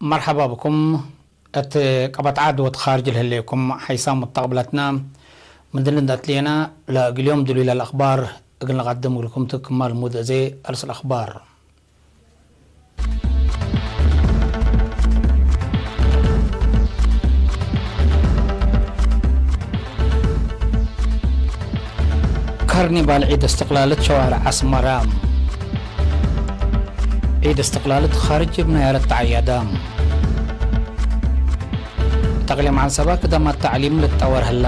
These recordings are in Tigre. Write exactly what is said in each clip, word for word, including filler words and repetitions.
መርሐባ ብኩም። እት ቀበት ዐድ ወእት ኻርጅ ለህሌኩም ሐይሳም ሙተቅብለትና፣ ምንድን እንዴ አትሌና ለእግል ዮም ድሉይ ለልአኽባር እግል ነቀድም እግልኩም ቱ። ክማ ልሙድ እዜ አርእስ አልአኽባር። ካርኒቫል ዒድ እስትቅላል እት ሸዋርዕ አስመረ። ዒድ እስትቅላል እት ኻርጅ እብ ነያረት ተዐየደ። እት አቅሊም ዐንሰበ ክደማት ተዕሊም ልትጠወር ህለ።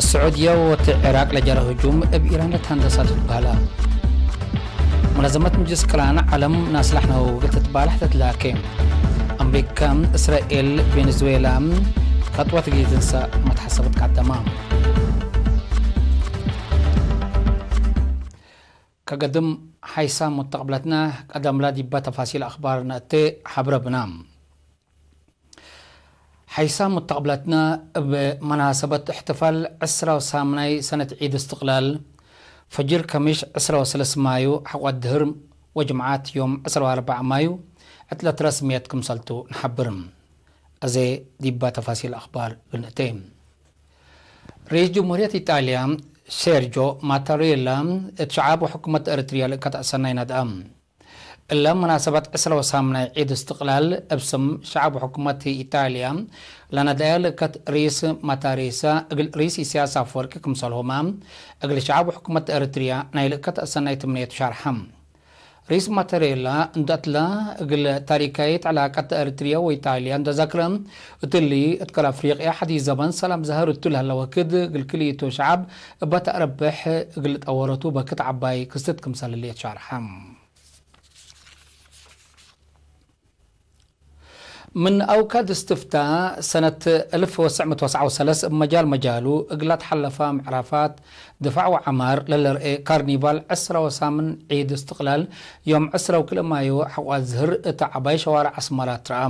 እስዑድየ ወእት ዒራቅ ለጀረ ህጁም እብ ኢራን ለትሀንደሰ ትትበህለ። ሙነዘመት ምጅልስ ቅራን ዐለም ናስላሕ ነው እግል ትትባለሕ ትትላኬ። አምሪካ፣ እስራኤል፣ ቬኔዙዌላ ከጥወት እግል ትንሰእ መትሐሰብ ትቀደመ። ከገድም ሐይሳም ሙተቅብለትነ ቀደምለ ዲበ ተፋሲል አኽባርነ እቴ ሐብረ ብነ። ሐይሳም ሙተቅብለትነ እብ መናሰበት እሕትፋል ዕስራ ወሳምናይ ሰነት ዒድ እስትቅላል፣ ፈጅር ከሚሽ ዕስራ ወሰለስ ማዩ ሐቆ ድህር ወጅምዓት ዮም ዕስራ ወአርበዕ ማዩ ዕጥለት ረስምየት ክምሰልቱ ነሐብር። አዜ ዲበ ተፋሲል አኽባር እግል ንእቴ። ርኢስ ጅምሁርየት ኢጣልያ ሴርጆ ማታሬላ እት ሸዓብ ወሕኩመት ኤረትርያ ልእከት አሰናይ ነድአ። እለ መናሰበት ዕስራ ወሳምናይ ዒድ እስትቅላል እብ ስም ሸዐብ ወሕኩመት ኢጣልያ ለነድአየ ልእከት ርኢስ ማታሬሳ እግል ርኢስ ኢሳያስ አፈወርቂ ክምሰልሁመ፣ እግል ሸዐብ ወሕኩመት ኤረትርያ ናይ ልእከት አሰናይ ትምኔቱ ሻርሐ። ርኢስ ማታሬላ እንዴ አትለ፣ እግል ታሪካይት ዕላቀት ኤረትርያ ወኢጣልያ እንዴ ዘክረ፣ እትሊ እት ክል አፍሪቅያ ሐዲስ ዘበን ሰላም ዘህር እቱ ለህለ ወክድ፣ እግል ክልኢቱ ሸዐብ እበ ተአረብሕ እግል ጠወረቱ በክት ዐባይ ክስተት ክምሰል ህሌት ሻርሐ። ምን አውካድ እስትፍታ ሰነት አልፍ ወትሰዕ ምእት ወትስዓ ወሰለስ እብ መጃል መጃሉ እግል ለትሐለፋ ምዕራፋት ድፋዕ ወዐማር ለለርኤ ካርኒቫል ዕስራ ወሳምን ዒድ እስትቅላል ዮም ዕስራ ወክልኤ ማዮ ሐቆ አዝህር እት ዐባይ ሸዋርዕ አስመራ ትረአ።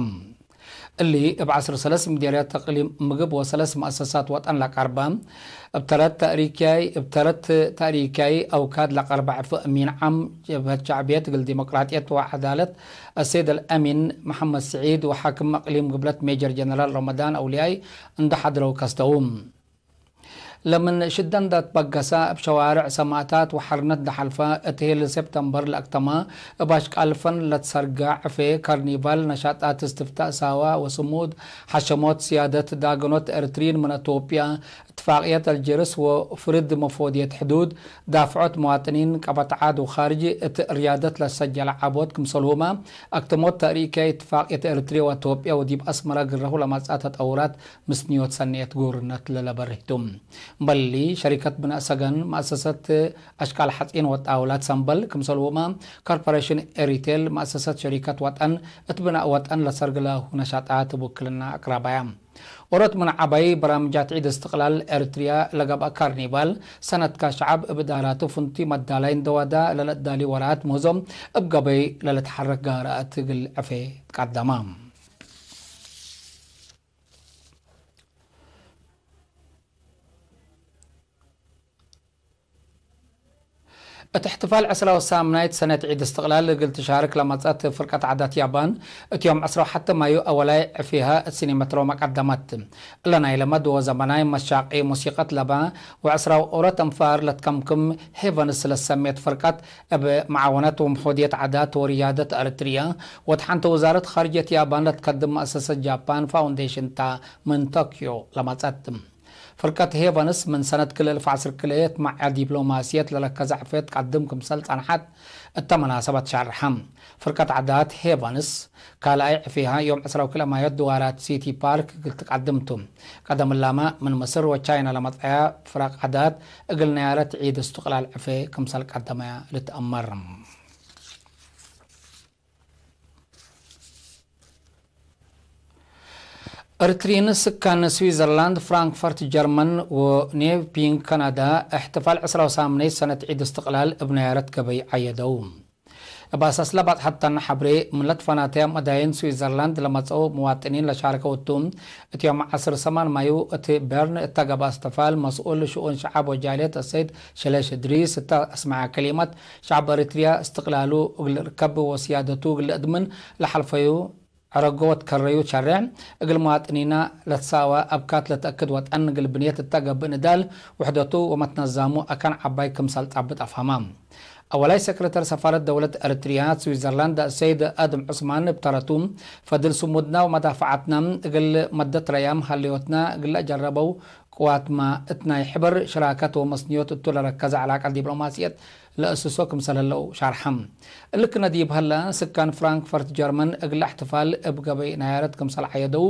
እሊ እብ ዐስር ወሰለስ ምዴርያት ተቅሊም ምግብ ወሰለስ መአሰሳት ወጠን ለቀርበ፣ እብ ተረት ተእሪክያይ፣ እብ ተረት ተእሪክያይ አውካድ ለቀርበ ዕፉ አሚን ዓም ጀብሀት ሸዕብየት እግል ዲሞቅራጥየት ወዐዳለት አሰይድ አልአሚን መሐመድ ስዒድ ወሓክም አቅሊም ግብለት ሜጀር ጀነራል ረመዳን አውልያይ እንዴ ሐድረው ከስተው። ለምን ሽደ እንዴ ትበገሰ፣ እብ ሸዋርዕ ሰማእታት ወሐርነት ደሐልፈ፣ እት ሄሊ ሴፕተምበር ለአክተመ፣ እብ አሽቃል ፈን ለትሰርገ ዕፌ፣ ካርኒቫል፣ ነሻጣት እስትፍታእ ሳዋ ወስሙድ፣ ሐሸሞት፣ ስያደት ዳገኖት ኤረትርዪን ምን አቶብያ፣ እትፋቅየት አልጀርስ ወፍርድ መፎድየት ሕዱድ፣ ዳፍዖት መዋጥኒን፣ ቀበት ዐድ ወካርጅ እት ርያደት ለሰጀለ ዐቦት ክምሰልሁመ፣ አክተሞት ተእሪክያይ እትፋቅየት ኤረትርያ ወአቶብያ ወዲብ አስመረ ግረሁ ለመጽአ ተጠውራት ምስንዮት ሰኔት ጉርነት ለለበርህ ቱ። እምበሊ፣ ሸሪከት ብናእ ሰገን፣ መአሰሰት አሽቃል ሐጺን ወጣውላት ሰምበል፣ ክምሰልሁመ ኮርፖሬሽን ኤሪቴል፣ መአሰሰት ሸሪከት ወጠን እት ብናእ ወጠን ለሰርግ ለሁ ነሻጣት እብ ውክልና አቅራባያ። ኦሮት ምን ዐባይ በራምጃት ዒድ እስትቅላል ኤረትርያ ለገብአ ካርኒቫል፣ ሰነትካ ሸዐብ እብ እዳራቱ ፍንቱይ መዳላይ እንዴ ወዳ ለለአዳሊ ወራት ምህዞ እብ ገበይ ለልትሐረክ ጋራአት እግል ዕፌ ትቀደማ። እት እሕትፋል ዕስራ ወሳምናይት ሰነት ዒድ እስትቅላል እግል ትሻርክ ለመጽአት ፍርቀት ዓዳት ያባን፣ እት ዮም ዕስራ ወሐተ ማዩ አወላይ ዕፌሃ እት ሲኔመት ሮማ ቀደመት። እለ ናይለ መድወ ዘመናይ መሻቄ ሙሲቀት ለባ ወዕስራ ወኦሮት አንፋር ለትከምክም ሄቨንስ ለሰሜት ፍርቀት፣ እብ መዓወነት ወምሖድየት ዓዳት ወርያደት ኤረትርያ፣ ወእት ሐንተ ውዛረት ኻርጅየት ያባን ለትከድም መአሰሰት ጃፓን ፋውንዴሽን ታ ምን ቶክዮ ለመጽአት። ፍርቀት ሄቨንስ ምን ሰነት ክልኤ እልፍ ዐስር ክልኤ እት መዓ ዲፕሎማስየት ለለከዘ ዕፌ ትቀድም ክምሰል ጸንሐት እተ መናሰበት ሻርሐ። ፍርቀት ዓዳት ሄቨንስ ካልኣይ ዕፌሃ ዮም ዕስራ ወክልኤ ማዮት ድዋራት ሲቲ ፓርክ እግል ትቀድም ቱ። ቀደም እላመ ምን ምስር ወቻይና ለመጽአያ ፍረቅ ዓዳት እግል ነያረት ዒድ እስትቅላል ዕፌ ክምሰል ቀደመያ ልትአመር። እርትሪን ስካን ስዊዘርላንድ ፍራንክፈርት ጀርመን ወኔፒንግ ካናዳ እሕትፋል ዕስራ ወሳምነይት ሰነት ዒድ እስትቅላል እብ ናያረት ገበይ ዐየደው። እብ አሳስ ለባጽሐተን ሐብሬ፣ ምን ለትፈናተያ መዳይን ስዊዘርላንድ ለመጽአው መዋጥኒን ለሻርከው እቱ፣ እት ዮም ዐስር ሰማን ማዩ እት ቤርን እተ ገብአ እስትፋል መስኡል ሽኡን ሸዐብ ወጃልየት አሰይድ ሸሌሽ እድሪስ እተ አስመዐ ከሊመት፣ ሸዐብ እርትርያ እስትቅላሉ እግል ልርከብ ወስያደቱ እግል ልአድምን ለሐልፈዩ ዐረጎ ወትከረዩ ሸሬዕ፣ እግል መዋጥኒና ለትሳወ አብካት ለተአክድ ወጠን እግል ብንየት እተ ገብእ ንዳል፣ ውሕደቱ ወመትነዛሙ አካን ዐባይ ክምሰል ጣብጥ አፍሀማ። አወላይ ሰክረተር ሰፋረት ደውለት ኤረትርያ ስዊዘርላንድ አሰይድ አድም ዑስማን እብ ተረቱ፣ ፈድል ስሙድና ወመዳፈዓትና እግል መደት ረያም ሀልዮትና እግል ለአጀረበው ቅዋትመ እት ናይ ሕበር ሽራከት ወመስንዮት እቱ ለረከዘ ዐላቀት ዲፕሎማስየት ለአስሶ ክምሰል ህለው ሻርሐ። እሊ ክነ ዲብ ሀለ፣ ስካን ፍራንክፈርት ጀርመን እግለ እሕትፋል እብ ገበይ ናያረት ክምሰል ዐየደው፣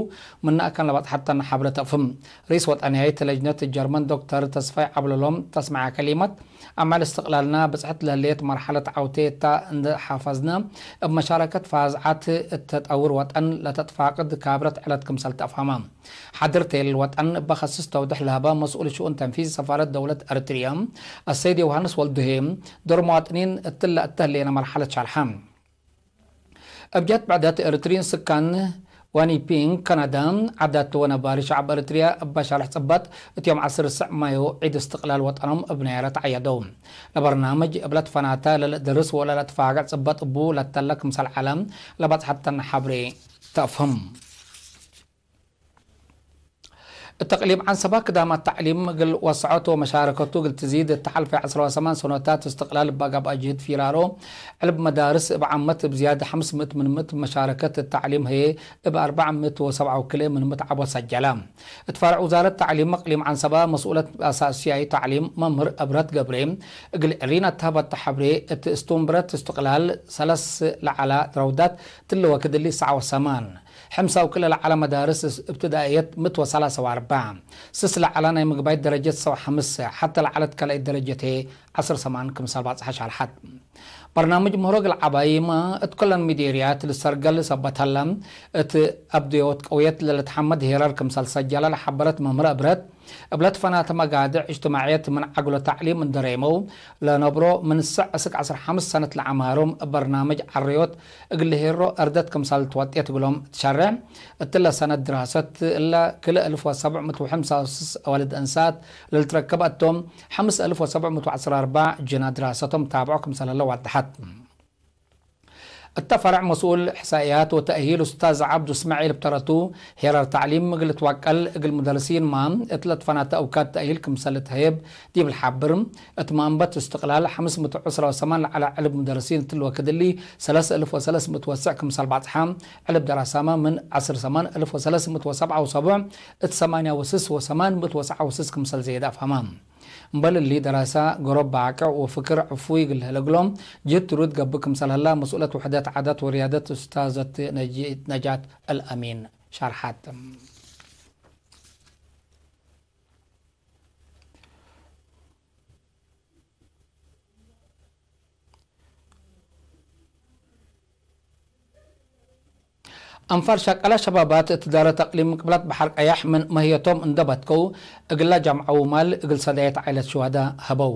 ምነ አካን ለባጽሐተነ ሐብረ ተአፍህም። ርኢስ ወጠንያይት ለጅነት ጀርመን ዶክተር ተስፋይ ዐብለሎም ተስመዐ ከሊመት፣ አማል እስትቅላልና ብጽሕት ለህሌት መርሐለት ዐውቴ እታ እንደ ሐፈዝነ፣ እብ መሻረከት ፋዝዓት እት ተጠውር ወጠን ለተትፋቅድ ካብረት ዐለት ክምሰል ተአፍሀመ። ሓድር ቴል ወጠን እበ ከስስ ተውድሕ ለሀበ መስኡል ሽኡን ተንፊዝ ሰፋረት ደውለት ኤረትርየ አሰይድ ዮውሃንስ ወልዱሄ፣ ዶር መዋጥኒን እትለ እተ ህሌነ መርሐለት ሻርሐ። እብ ጀህት ብዕደት ኤረትርይን ስካን ዋኒፒንግ ካናዳ፣ ዓዳት ወነባሪ ሸዐብ ኤረትርያ እበ ሻርሕ ጽበጥ፣ እት ዮም ዐስር ሰዕ ማዮ ዒድ እስትቅላል ወጠኖም እብ ናያረት ዐየደው። ለበርናምጅ እብ ለትፈናተ ለልደርስ ወለለትፋገዕ ጽበጥ እቡ ለተለ ክምሰል ዐለ ለባጽሐተነ ሐብሬ ተአፍህም። እት እቅሊም ዐንሰባ ክዳማት ተዕሊም እግል ወሰዖት ወመሻረከቱ እግል ትዚድ፣ እት ሐልፈ ዐስራ ወሰማን ሰኖታት እስትቅላል እበ ገብአ ጅህድ ፊራሮ፣ ዕልብ መዳርስ እብ ዓመት እብ ዝያድ ሐምስ ምእት ምን ምእት፣ መሻረከት እት ተዕሊም ህዬ እብ አርበዕ ምእት ወሰብዓ ወክልኤ ምን ምእት ዐቦት ሰጀለ። እት ፈርዕ ውዛረት ተዕሊም እቅሊም ዐንሰባ መስኡለት አሳስያይ ተዕሊም መምህር እብረት ገብሬ እግል ዕሪን አተሀበት ተሐብሬ፣ እት እስትንብረት እስትቅላል ሰለስ ለዐላ ረውዳት ትሊ ወክድ እሊ ሰዕ ወሰማን። ሕምሳው ክለ ለዐለ መዳርስ እብትዳእየት ምእት ወሰላሰ ወአርበዕ፣ ስስ ለዐለ ናይ ምግባይት ደረጀት ሰው ሐምስ፣ ሐተ ለዐለት ካልኣይት ደረጀት ህዬ ዐስር ሰማን ክምሰል ባጽሐ ሻርሐት። በርናምጅ ምህሮ እግል ዐባይመ እት ኩለን ሚዴርያት ልሰርገል ሰበት ሀለ፣ እት አብድዮት ቀውየት ለልትሐመድ ሄረር ክምሰል ሰጀለ ለሐበረት መምህር እብረት፣ እብ ለትፈናተ መጋድዕ እጅትማዕየት ምን ዐግሎ ተዕሊም እንዴ ሬመው ለነብሮ፣ ምን ሰዕ እስክ ዐስር ሐምስ ሰነት ለዐማሮም እብ በርናምጅ ዐርዮት እግል ሄሮ እርደት ክምሰል ትወጤት እግሎም ትሸሬ። እትለ ሰነት ድራሰት እለ ክልኤ እልፍ ወሰብዕ ምእት ወሐምሳ ወስስ አዋልድ እንሳት ለልትረከበ እቶም፣ ሐምስ እልፍ ወሰብዕ ምእት ወዐስር ወአርበዕ ጅና ድራሰቶም ታብዖ ክምሰል ህለ ዋደሐት። እተ ፈርዕ መስኡል እሕሳእያት ወተእሂል ኡስታዝ ዐብዱ እስማዒል እብ ተረቱ፣ ሄራር ተዕሊም እግል ልትወቀል እግል ሙደርሲንመ እት ለትፈናተ አውካድ ተእሂል ክምሰል ልትሀየብ ዲብ ልሓብር፣ እት መንበት እስትቅላል ሐምስ ምእት ወዐስራ ወሰማን ለዐለ ዕልብ ሙደርሲን እትሊ ወክድ እሊ፣ ሰለስ እልፍ ወሰለስ ምእት ወስዕ ክምሰል ባጽሐ፣ ዕልብ ደራሳመ ምን ዐስር ሰማን እልፍ ወሰለስ ምእት ወሰብዓ ወሰቡዕ እት ሰማንያ ወስስ ወሰማን ምእት ወሰዓ ወስስ ክምሰል ዘየደ አፍሀመ። እምበል እሊ፣ ደራሰ፣ ገሮብ ባቅዕ ወፍክር ዕፉይ እግል ህለ እግሎም ጅህድ ትሩድ ገብእ ክምሰል ህላ፣ መስኡለት ውሕደት ዓዳት ወርያደት ኡስታዘት ነጂ-፣ ነጃት አልአሚን ሸርሐት። አንፋር ሸቀለ ሸባባት እት ዳረት አቅሊም ቅብለት በሐር ቀያሕ ምን መህየቶም እንዴ በትከው፣ እግለ ጀምዐው ማል እግል ሰዳየት ዓይለት ሹሀዳ ሀበው።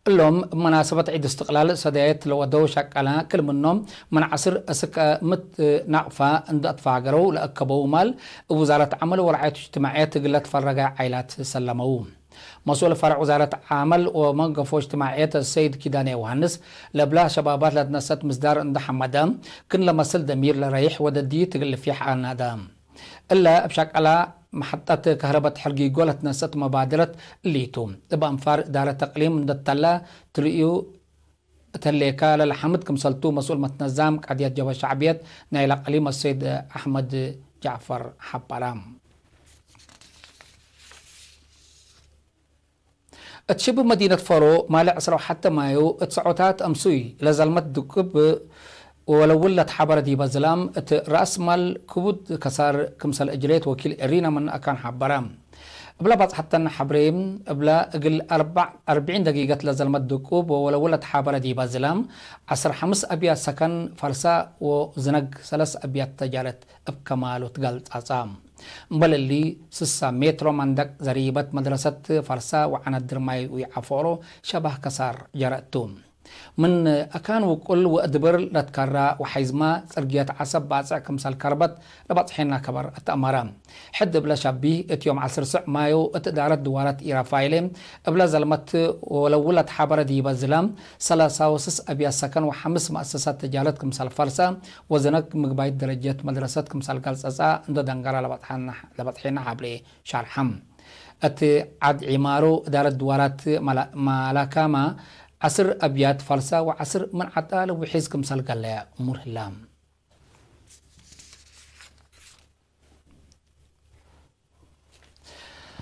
እሎም እብ መናሰበት ዒድ እስትቅላል ሰዳየት ለወደው ሸቀለ፣ ክል ምኖም ምን ዐስር እስክ ምእት ናቅፋ እንዴ አትፋገረው ለአከበው ማል፣ እብ ውዛረት ዐመል ወረዓየት እጅትማዕየት እግለ ትፈረገ ዓይላት ሰለመው። መስኡል ፈርዕ ውዛረት ዐመል ወመንገፎ እጅትማዕየት ሰይድ ኪዳነ ዮሐንስ፣ ለእብላ ሸባባት ለትነሰት ምስዳር እንዴ ሐመደ፣ ክን ለመስል ደሚር ለረይሕ ወደድይት እግል ልፊሕ አናደ። እለ እብ ሸቀላ መሐጠት ከህረበት ሕርጊጎ ለትነሰት መባደረት እሊ ቱ። እብ አንፋር እዳረት እቅሊም እንዴ ተለ ትርእዩ እተሌከ ለለሐምድ ክምሰልቱ መስኡል መትነዛም ቀድየት ጀብሀት ሸዕብየት ናይለ እቅሊም አሰይድ አሕመድ ጃዕፈር ሐበረ። እት ሽብህ መዲነት ፈሮ ማሌ ዕስራ ወሐተ ማዩ እት ሰዖታት አምሱይ ለዘልመት ድቁብ ወለውል ለትሓበረ ዲበ ዝላም እት ረአስ ማል ክቡድ ከሳር ክምሰል እጅሬት ወኪል እሪነ ምን አካን ሐበረ። እብለ ባጽሐተን ሐብሬ፣ እብለ እግል አርበዕ፣ አርብዒን ደቂቀት ለዘልመት ድቁብ ወወለውለት ሐበረ ዲበ ዝላም፣ ዐስር ሐምስ አብያት ሰከን ፈልሰ ወዝነግ ሰለስ አብያት ተጃለት እብ ከማሉ ትገልጻጻ። እምበል እሊ፣ ስሳ ሜትሮ መንደቅ ዘሪበት መድረሰት ፈልሰ ወዐነድር ማይ ወይዐፎሮ ሸባህ ከሳር ጀረእቱ። ምን አካን ውቁል ወእድብር ለትከራ ወሐይዝመ ጽርግየት ዐሰብ ባጽዕ ክምሰል ከርበት ለባጽሐነ ከበር አተአመረ። ሕድ እብለ ሸቢህ፣ እት ዮም ዐስር ስዕ ማዮ እት እዳረት ድዋረት ኢራፋይሌ እብለ ዘልመት ወለውለት ሐበረ ዲበ ዝላም፣ ሰላሳ ወስስ አብያት ሰከን ወሐምስ መአሰሳት ተጃለት ክምሰል ፈልሰ ወዝነግ ምግባይት ደረጀት መድረሰት ክምሰል ገልጸጸ እንዶ ደንገረ ለበጽሐነ ሐብሬ ሸርሐም። እት ዐድ ዒማሮ እዳረት ድዋራት መላ-፣ መላካማ ዐስር አብያት ፈልሰ ወዐስር ምን ዐጣል ውሒዝ ክምሰል ገለየ እሙር ህላ።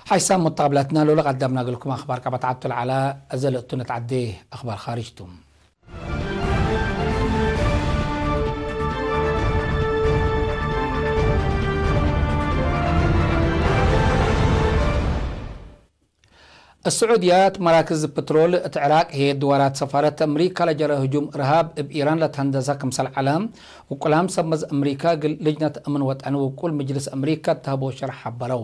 ሐይሳም ሙጣብለትና ሎለ ቀደምና እግልኩም አኽባር ቀበት ዐቱ ለዐለ፣ እዘ ለእቱ ንትዐዴ አኽባር ኻርጅ ቱ። እስዑድያት መራክዝ ፕትሮል እት ዕራቅ ህዬ ድዋራት ሰፋረት አምሪካ ለጀረ ህጁም እርሃብ እብ ኢራን ለትሀንደሰ ክምሰል ዐለ፣ ውቁላም ሰብ መዝ አምሪካ እግል ልጅነት አምን ወጠኒ ውቁል ምጅልስ አምሪካ እት ሀበው ሸርሕ ሐበረው።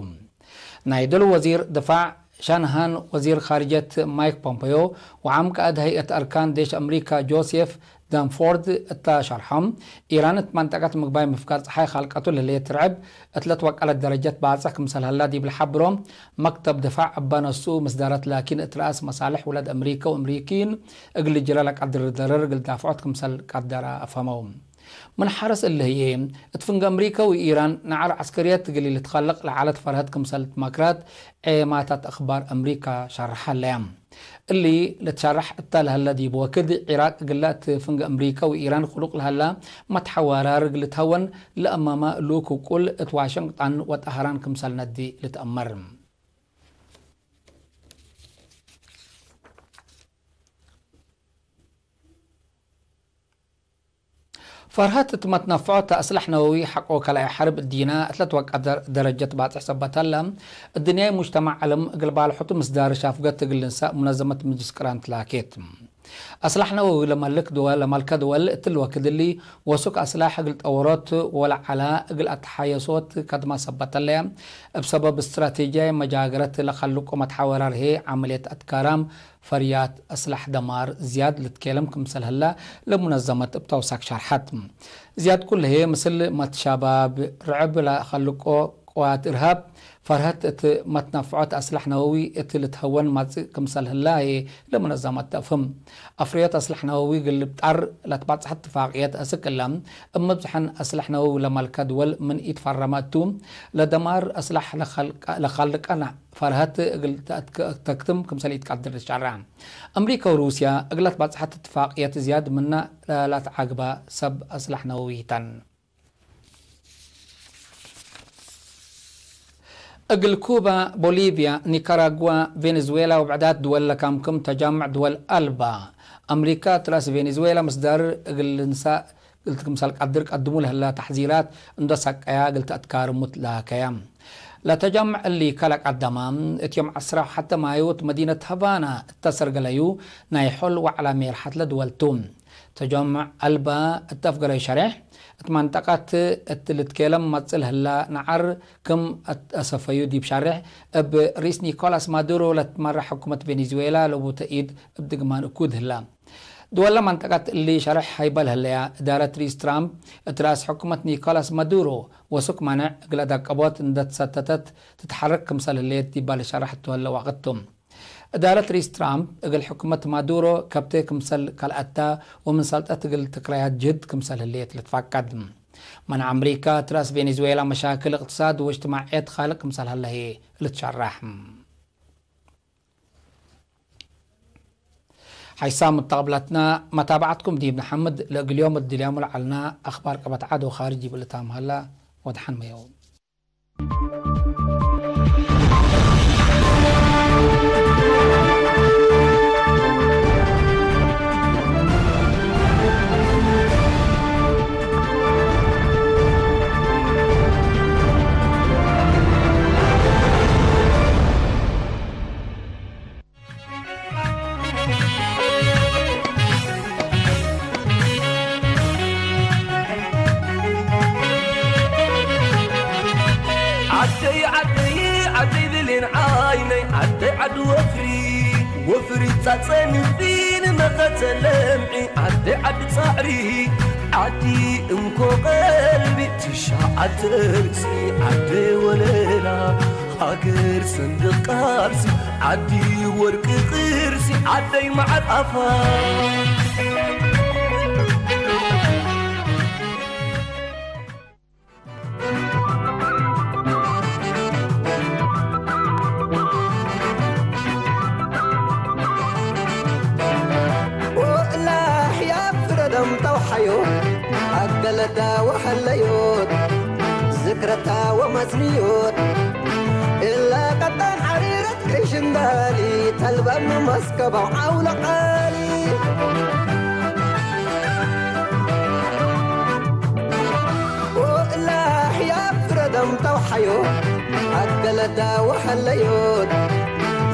ናይ ዶል ወዚር ድፋዕ ሻንሃን ወዚር ካርጀት ማይክ ፖምፔዮ ወዓም ቃእድ ሀይአት አርካን ዴሽ አምሪካ ጆሴፍ ዳንፎርድ እተ ሸርሖም፣ ኢራን እት መንጠቀት ምግባይ ምፍጋር ጸሓይ ካልቀቱ ለህሌት ርዕብ እት ለትወቀለት ደረጀት ባጽሕ ክምሰል ሀላ ዲብ ለሐብሮ፣ መክተብ ድፋዕ እበ ነሱ ምስዳረት ላኪን እት ረአስ መሳልሕ ውላድ አምሪከ ወአምሪኪን እግል ልጅረ ለቀድር ደረር እግል ዳፍዖት ክምሰል ቀደረ አፍሀመው። ምን ሐርስ እሊ ህዬ፣ እት ፍንገ አምሪከ ወኢራን ነዓር ዐስከርየት እግል ኢልትከለቅ ለዐለት ፈርሀት ክምሰል ትመክራት ዔማታት አኽባር አምሪከ ሸርሐ ሀለያ። እሊ ልትሸረሕ እተ ለሀለ ዲብ ወክድ፣ ዒራቅ እግለ እት ፍንገ አምሪከ ወኢራን ክሉቅ ለሀላ መትሐዋራር እግል ልትሀወን ለአማመ ልኡክ ውቁል እት ዋሽንግጠን ወጠሀራን ክምሰል ነዲ ልትአመር። ፈርሀት እት መትነፍዖት አስላሕ ነወዊ ሐቆ ከላይ ሐርብ እዲነ እት ለትወቀ ደር-፣ ደረጀት ባጽሕ ሰበት ሀለ፣ እድንያይ ሙጅተማዕ ዐለም እግል ባልሖቱ ምስዳር ሻፍገት እግል ልንሳእ ሙነዘመት ምጅልስ ቅራን ትላኬት። አስላሕ ነወዊ ለመልክ ድወል፣ ለመልከ ድወል እትሊ ወክድ እሊ ወሱክ አስላሕ እግል ጠወሮት ወለዐላ እግል አትሓየሶት ከድማ ሰበት ሀለ፣ እብ ሰበብ እስትራቴጅያይ መጃገረት ለከልቆ መትሓወራር ህዬ ዐመልየት አትካራም ፈርያት አስላሕ ደማር ዝያድ ልትኬለም ክምሰል ህላ ለሙነዘመት እብ ተውሳክ ሸርሐት። ዝያድ ኩሉ ህዬ ምስል መትሻባብ ርዕብ ለከልቆ ቅዋት እርሃብ፣ ፈርሀት እት መትነፍዖት አስላሕ ነወዊ እት ልትሀወን ማጽእ ክምሰል ህላ ህዬ ለሙነዘመት ተአፍህም። አፍርዮት አስላሕ ነወዊ እግል ልብጣር ለትባጽሐት ትፋቅየት አስክ እለ፣ እብ መብዝሐን አስላሕ ነወዊ ለመልከ ድወል ምን ኢትፈረመ እቱ፣ ለደማር አስላሕ ለከልቀ-፣ ለከልቀ ፈርሀት እግል ተአትክ-፣ ተክትም ክምሰል ኢትቀድር ልትሸረዕ። አምሪከ ወሩስያ እግል ለትባጽሐት እትፋቅየት ዝያድ ምነ ለለአትዓግበ ሰብ አስላሕ ነወዊ ተን። እግል ኩባ፣ ቦሊቭያ፣ ኒካራጓ፣ ቬኔዝዌላ ወብዕዳት ድወል ለካምክም ተጃምዕ ድወል አልባ አምሪካ፣ ትራስ ቬኔዝዌላ ምስዳር እግል ልንሳእ እግል ክምሰል ቀድር ቀድሙ ለህላ ተሕዚራት እንዶ ሰቀያ እግል ተአትካርሙት ለሀከያ። ለተጃምዕ እሊ ከለቀደመ፣ እት ዮም ዐስራ ወሐተ ማዩ እት መዲነት ሀቫና እተ ሰርገለዩ ናይ ሖል ወዐላ ሜርሐት ለድወል ቱ። ተጃምዕ አልባ እት አፍገረዩ ሸሬሕ፣ እት መንጠቀት እት ልትኬለም መጽእ ለህላ ነዓር ክም አሰፈዩ ዲብ ሸሬሕ፣ እብ ርኢስ ኒኮላስ ማዱሮ ለትትመራሕ ሕኩመት ቬኔዙዌላ ለቡ ተእይድ እብ ድግማን እኩድ ህላ። ድወለ መንጠቀት እሊ ሸርሕ ሀይበ ለህለያ፣ እዳረት ርኢስ ትራምፕ እት ረአስ ሕኩመት ኒኮላስ ማዱሮ ወሱክ ማንዕ እግለ ደቀቦት እንደ ትሰተተት ትትሐረክ ክምሰል ህሌት ዲባ ለሸርሕ እቱ ህለ ወቅት ቱ። እዳረት ርኢስ ትራምፕ እግል ሕኩመት ማዱሮ ከብቴ ክምሰል ካልአታ ወምን ሰልጠት እግል ትክረያት ጅህድ ክምሰል ህሌት ልትፋቀድ። መን አምሪካ እት ረአስ ቬኔዙዌላ መሻክል እቅትሳድ ወእጅትማዕየት ካልቅ ክምሰል ሀለ ህዬ ልትሸረሕ። ሓይሳም መተቅብላትና መታብዐትኩም ዲብ ነሐምድ፣ ለእግል ዮም እት ድልያሙ ለዐልና አኽባር ቀበት ዐድ ወኻርጅ ይብል እታም ሀላ። ወደሐን መየው። ወፍሪ ጻጸን ፊን መኸተ ለምዒ ዓዲ ዓዲ ጻዕሪ ዓዲ እንኮ ቀልቢ ትሻዓተ ርእሲ ዓዲ ወለላ ሃገር ሰንደቅ ቃልሲ ዓዲ ወርቂ ቅርሲ ዓደይ መዓል ኣፋ። ወእላ ሕያብ ፍረደም ተውሓዮ፣ ኣገለዳ ወሐለዮት፣ ዝክረታ ወመስንዮት፣ እላ ቀጣን ሓሪረት ቅሽንዳሊ፣ ተልበም መስከበው ዓውለ ቃሊ። ወእላ ሕያብ ፍረደም ተውሓዮ፣ ኣገለዳ ወሐለዮት፣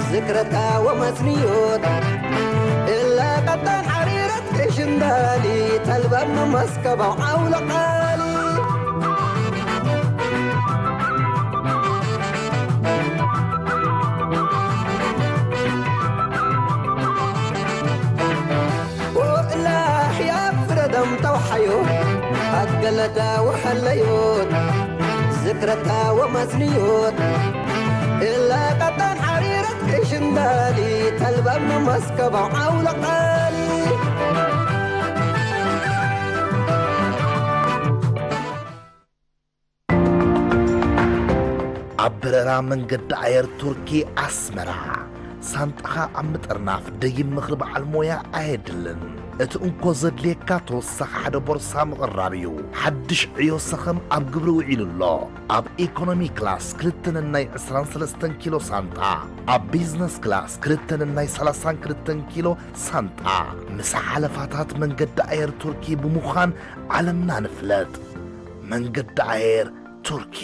ዝክረታ ወመስንዮት፣ እለ ቀጣን ሓሪረት ቅሽንዳሊ፣ ተልበም መስከበው ዓውለ ቃሊ። ወእላ ሕያብ ፍረደም ተውሓዮ፣ ኣገለዳ ወሐለዮት፣ ዝክረታ ወመስንዮት፣ እለ ቀጣን ሓሪረት ቅሽንዳሊ፣ ተልበም መስከበው ዓውለ ቃሊ። ኣብ በረራ መንገዲ ኣየር ቱርኪ ኣስመራ፣ ሳንጣኻ ኣብ ምጥርናፍ ደይም ምኽሪ በዓል ሞያ ኣየድልን። እቲ እንኮ ዘድልየካ ተወሳኺ ሓደ ቦርሳ ምቕራብ እዩ። ሓድሽ ዕዮ ሰኸም ኣብ ግብሪ ውዒሉ ኣሎ። ኣብ ኢኮኖሚ ክላስ ክልተ ነናይ ዕስራን ሰለስተን ኪሎ ሳንጣ፣ ኣብ ቢዝነስ ክላስ ክልተ ነናይ ሰላሳን ክልተን ኪሎ ሳንጣ። ምስ ሓለፋታት መንገዲ ኣየር ቱርኪ ብምዃን ዓለምና ንፍለጥ። መንገዲ ኣየር ቱርኪ።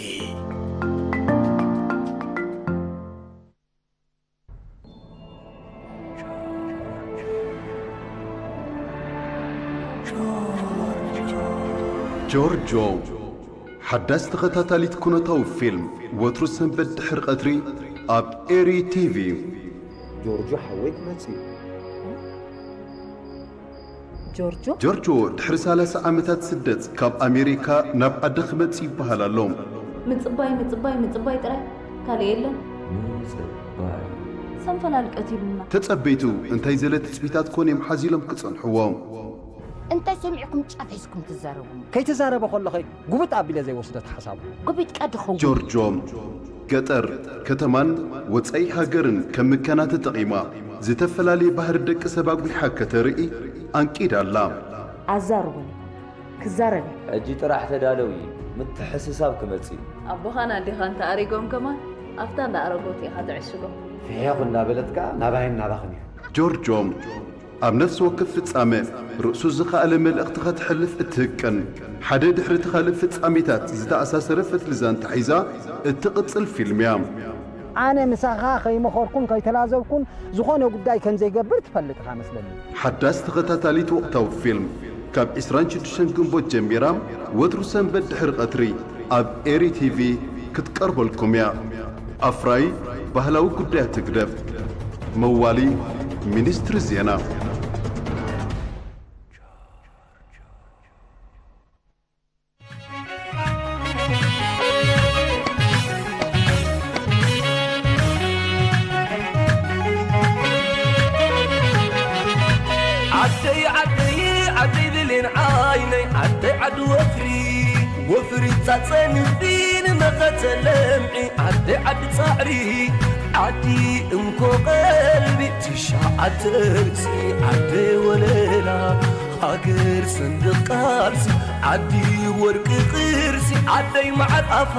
ጆርጆ፣ ሓዳስ ተኸታታሊት ኩነታዊ ፊልም፣ ወትሩ ሰንበት ድሕሪ ቀትሪ ኣብ ኤሪ ቲቪ። ጆርጆ ሓወይ ክመጽእ እዩ። ጆርጆ? ጆርጆ፣ ድሕሪ ሰላሳ ዓመታት ስደት ካብ ኣሜሪካ ናብ ዓዲ ክመጽእ ይበሃል ኣሎ። ምጽባይ፣ ምጽባይ፣ ምጽባይ ጥራይ፣ ካልእ የለን። ምጽባይ። ሰንፈላል ቀቲሉና። ተጸበይቱ፣ እንታይ ዘለ ትጽቢታት ኮን እዮም ሓዚሎም ክጸንሕዎ? እንታይ ሰሚዕኩም ጫፍ ሒዝኩም ትዛረቡ? ከይተዛረበ ከሎ ኸይ ጉብጥ ኣቢለ ዘይወስደት ሓሳቡ። ጉብጥ ቀድ ኸውን። ጆርጆ፣ ገጠር፣ ከተማን ወጻኢ ሃገርን ከም ምከና ተጠቒማ፣ ዝተፈላለየ ባህሪ ደቂ ሰብ ኣጉሊሓ ከተርኢ ኣንቂዳ ኣላ። ኣዛርቡኒ። ክዛረብ እየ። ሕጂ ጥራሕ ተዳለው እዩ፣ ምትሕስሳብ ክመጽእ እዩ። ኣቦኻን ኣዴኻን ተኣሪጎም ከማን፣ ኣፍታ እንዳ ኣረጎት ኢኻ ትዕሽጎም። ፍሒኹ እንዳበለት ከኣ ናባይን ናባኽን እዩ። ጆርጆ፣ ኣብ ነፍሲ ወከፍ ፍጻመ፣ ርእሱ ዝኸኣለ መልእኽቲ ኸትሐልፍ እትህቅን፣ ሓደ ድሕሪ እቲ ካልእ ፍጻሜታት ዝተኣሳሰረ ፈትሊ ዛንታ ሒዛ እትቕጽል ፊልም እያ። ኣነ ምሳኻ ከይመኸርኩን ከይተላዘብኩን ዝኾነ ጉዳይ ከም ዘይገብር ትፈልጥ ኢኻ መስለኒ። ሓዳስ ተኸታታሊት ወቕታዊ ፊልም፣ ካብ ዕስራን ሽዱሽተን ግንቦት ጀሚራ፣ ወትሩ ሰንበት ድሕሪ ቀትሪ፣ ኣብ ኤሪ ቲቪ ክትቀርበልኩም እያ። ኣፍራዪ ባህላዊ ጉዳያት ህግደፍ። መዋሊ ሚኒስትሪ ዜና። ዓደይ ዓደይ ዓደይ ብሌን ዓይነይ ዓደይ ዓዲ ወፍሪ ወፍሪ ጻጸን ፊን መኸተ ለምዒ ዓደይ ዓዲ ጻዕሪ ዓዲ እንኮ ቀልቢ ትሽዓተ ርእሲ ዓደይ ወለላ ሃገር ሰንደቅ ቃልሲ ዓዲ ወርቂ ቅርሲ ዓደይ መዓል ኣፋ።